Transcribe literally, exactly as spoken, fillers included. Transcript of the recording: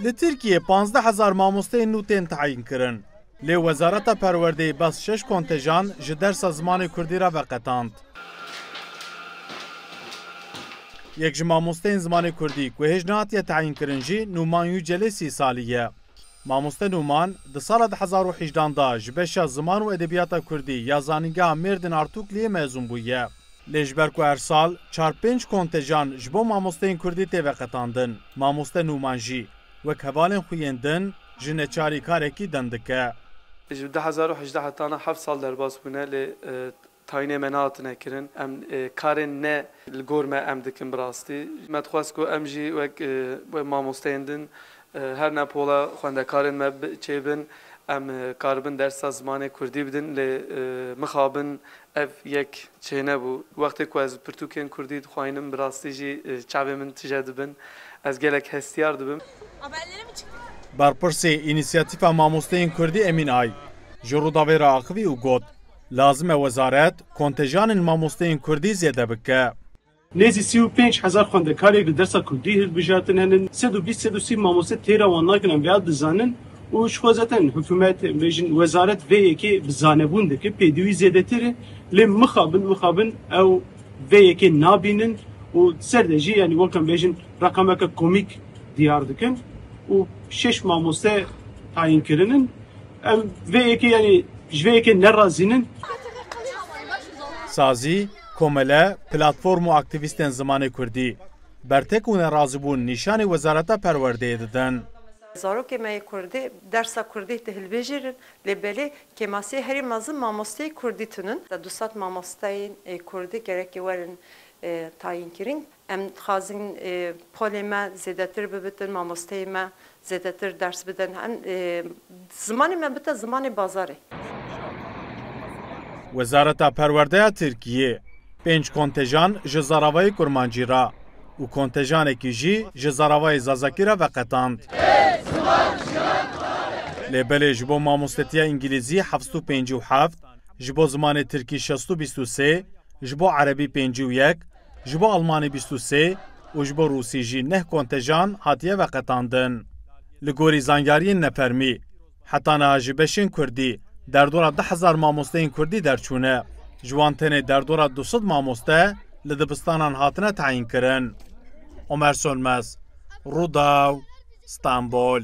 Li Tirkiyê panzdeh hezar mamosteyên nû tên tayîn kirin. Lê Wezareta Perwerdeyê bes şeş kontejan ji dersa zimanê kurdî re veqetand. Yek ji mamosteyên zimanê kurdî ku hêj nehatiye tayîn kirin jî Nûman Yücelê sî salî ye. Mamoste Nûman di sala du hezar û hejdehan de ji beşa ziman û edebiyata kurdî ya Zanîngeha Mêrdîn Artukliyê mezûn bûye. Lê ji ber ku her sal çar pênc kontejan ji bo mamosteyên kurdî tê veqetandin, mamoste Nûman jî wek hevalên xwe yên din ji neçarî karekî din dike. Ji du hezar û hejdeh hetana heft sal derbas bûne, lê, e, tayînê me nehatine kirin. Em, e, karên ne li gor me em dikin bi rastî. Me dixwest ku em jî wek, e, wek mamosteyên din, e, her ne pola xwendekarên me bi, çêbin, em, e, karibin dersa zimanê kurdî bidin, lê, e, mixabin ev yek çênebû. Wextê ku ez pirtûkên kurdî dixwayînim, bi rastî jî, e, çavê min tije dibin. Ez gelek hestiyar dibim. Berpirsê Înisiyatîfa Mamosteyên Kurdî Emîn Ay ji Rûdawê re axivî û got, lazim e wezaret kontejanên mamosteyên kurdî zêde bike. Nêzî sî û pênc hezar xwendekarê li dersa kurdî hilbijartin henin, sed û bîst sed û sî mamoste têra wan nakin em vêya dizanin û ji xwe zaten hikûmet, em bêjin wezaret vê yekê bi zanebûn dike, pêdivî zêdetir e, lê mixabin, mixabin ew vê yekê nabînin û ser de jî, yanî wek em bêjin reqemeke komîk diyar dikin û şeş mamoste tayîn kirinin. Em vê yekê, yanî ji vê yekê nerazînin. Sazî, komele, platform û aktîvîstên zimanê kurdî bertek û nerazîbûn nîşanî Wezareta Perwerdeyê didin. Zarokê me yê kurdî dersa kurdî dihilbijêrin, lê belê kêmasiyê herî mezin mamosteyê kurdî tune in. Du sed mamosteyên, e, kurdî gerekê werin, e, tayîn kirin. Em dixwazin, e, polê me zêdetir bibitin, mamosteyê me zêdetir ders bidin. Em, e, zimanê me bite zimanê bazarê. Wezareta Perwerdeya Tirkiyê pênc kontejan ji zaravayê kurmancî re û kontejanekî jî ji zaravayê zazakî re veqetand. Lê belê ji bo mamostetiya îngilîzî heft sed û pêncî û heft, ji bo zimanê tirkî şeş sed û bîst û sê, ji bo erebî pêncî û yek, ji bo almanî bîst û sê û ji bo rûsî jî neh kontejan hatiye veqetandin. Li gorî zanyariyên nefermî, heta niha ji beşên kurdî derdora du hezar mamosteyên kurdî derçûne. Ji wan tenê derdora du sed mamoste li dibistanan hatine tayîn kirin. Omer Sönmez, Rûdaw, Stenbol.